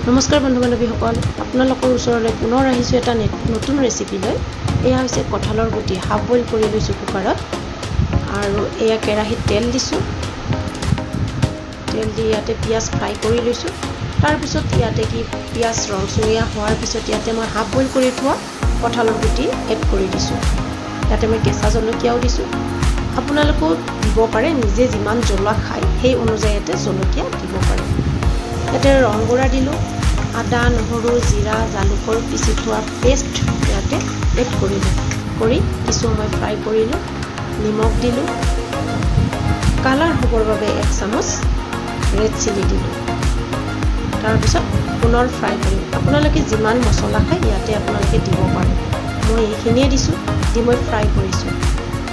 নমস্কাৰ বন্ধু বান্ধৱীসকল, আপোনালোকৰ ওচৰলৈ পুনৰ আহিছোঁ এটা নতুন ৰেচিপি লৈ। এয়া হৈছে কঁঠালৰ গুটি হাফ বইল কৰি লৈছোঁ কুকাৰত। আৰু এয়া কেৰাহীত তেল দিছোঁ। তেল দি ইয়াতে পিঁয়াজ ফ্ৰাই কৰি লৈছোঁ। তাৰপিছত ইয়াতে কি পিঁয়াজ ৰংচঙীয়া হোৱাৰ পিছত ইয়াতে মই হাফ বইল কৰি থোৱা কঁঠালৰ গুটি এড কৰি দিছোঁ। ইয়াতে মই কেঁচা জলকীয়াও দিছোঁ। আপোনালোকেও দিব পাৰে, নিজে যিমান জ্বলা খায় সেই অনুযায়ী ইয়াতে জলকীয়া দিব পাৰে। ইয়াতে ৰং গুড়া দিলোঁ, আদা, নহৰু, জিৰা, জালুকৰ পিচি থোৱা পেষ্ট ইয়াতে এড কৰিলোঁ। কৰি কিছু সময় ফ্ৰাই কৰিলোঁ, নিমখ দিলোঁ, কালাৰ হ'বৰ বাবে এক চামুচ ৰেড চিলি দিলোঁ। তাৰপিছত পুনৰ ফ্ৰাই কৰিম। আপোনালোকে যিমান মছলা খায় ইয়াতে আপোনালোকে দিব পাৰে। মই এইখিনিয়ে দিছোঁ, দি মই ফ্ৰাই কৰিছোঁ।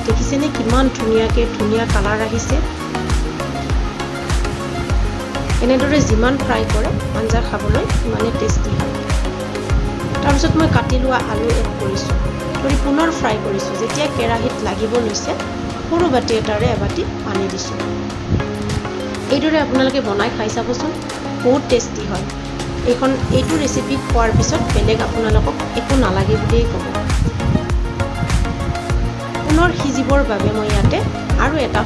দেখিছেনে কিমান ধুনীয়াকৈ ধুনীয়া কালাৰ আহিছে। এনেদৰে যিমান ফ্ৰাই কৰে, আঞ্জা খাবলৈ সিমানেই টেষ্টি হয়। তাৰপিছত মই কাটি লোৱা আলু এড কৰিছোঁ, কৰি পুনৰ ফ্ৰাই কৰিছোঁ। যেতিয়া কেৰাহীত লাগিব লৈছে, সৰু বাতি এটাৰে এবাতি পানী দিছোঁ। এইদৰে আপোনালোকে বনাই খাই চাবচোন, বহুত টেষ্টি হয়। এইটো ৰেচিপি খোৱাৰ পিছত বেলেগ আপোনালোকক একো নালাগে বুলিয়েই ক'ব। পুনৰ সিজিবৰ বাবে মই ইয়াতে আৰু এটা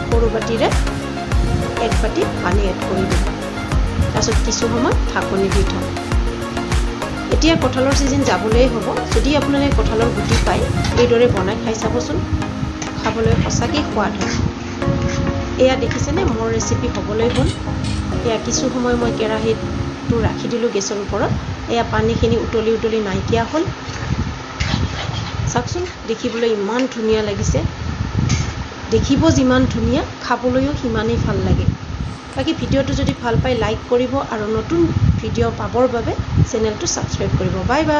সৰু বাতিৰে এক বাতি পানী এড কৰি দিম। তাৰপিছত কিছু সময় ঢাকনি দি থ'ম। এতিয়া কঁঠালৰ ছিজন যাবলৈয়ে হ'ব। যদি আপোনালোকে কঁঠালৰ গুটি পায়, এইদৰে বনাই খাই চাবচোন, খাবলৈ সঁচাকেই সোৱাদ হয়। এয়া দেখিছেনে, মোৰ ৰেচিপি হ'বলৈ হ'ল। এয়া কিছু সময় মই কেৰাহীটো ৰাখি দিলোঁ গেছৰ ওপৰত। এয়া পানীখিনি উতলি উতলি নাইকিয়া হ'ল। চাওকচোন, দেখিবলৈ ইমান ধুনীয়া লাগিছে। দেখিব যিমান ধুনীয়া, খাবলৈও সিমানেই ভাল লাগে। বাকী ভিডিঅ'টো যদি ভাল পায়, লাইক কৰিব আৰু নতুন ভিডিঅ' পাবৰ বাবে চেনেলটো ছাবস্ক্ৰাইব কৰিব। Bye bye.